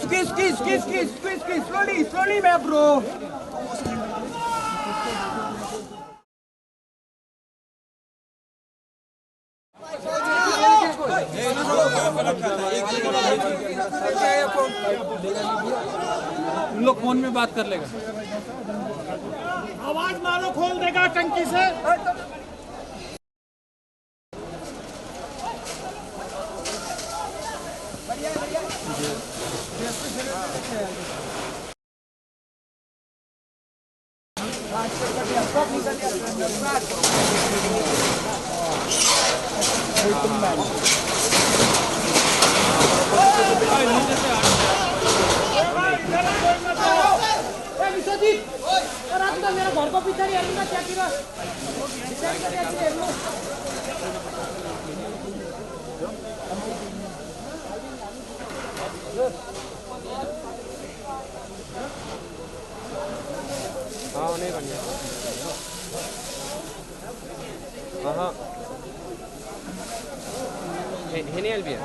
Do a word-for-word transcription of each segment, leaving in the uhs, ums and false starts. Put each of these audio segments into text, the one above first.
Squeeze, squeeze, squeeze, squeeze, squeeze, squeeze. Slowly, slowly, my bro. उन लोग फोन में बात कर लेगा। आवाज मारो, खोल देगा टंकी से। ए, विश्वजीत, और आप तो मेरा घर को पीछा नहीं हटूंगा, क्या किया? हाँ, नहीं बन गया। हाँ, हाँ। हे, हे नहीं एलबीएम।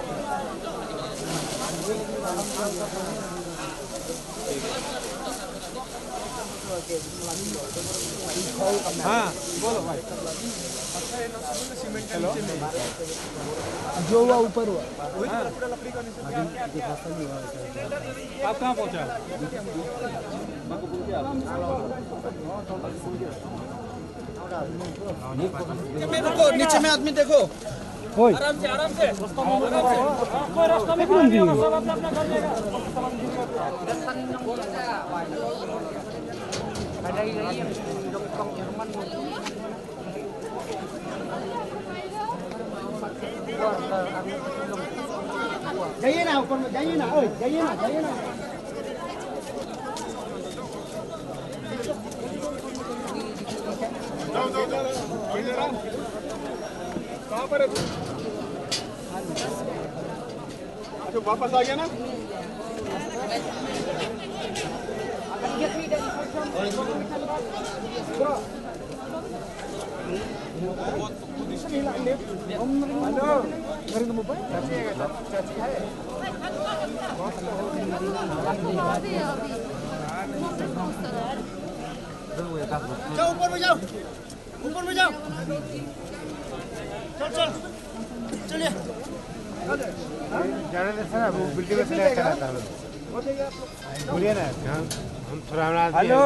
हाँ, बोलो भाई। हेलो। जो हुआ ऊपर हुआ। हाँ। आप कहाँ पहुँचा? रुको, नीचे में आदमी देखो। ओए। आराम से, आराम से। कोई रास्ता नहीं है, बस अपना अपना कर लेगा। जाइए ना, ऊपर में जाइए ना, ओए, जाइए ना, जाइए ना। जाओ, जाओ, जाओ, जाओ। कहाँ पर है तू? अच्छा, वापस आ गया ना? जाओ, ऊपर में जाओ। ऊपर में जाओ। चल, चल। चलिए। जाने दे सर, वो बिल्डिंग में चले चला था। बोलिए ना। हम, हम थोड़ा, हमरा हेलो।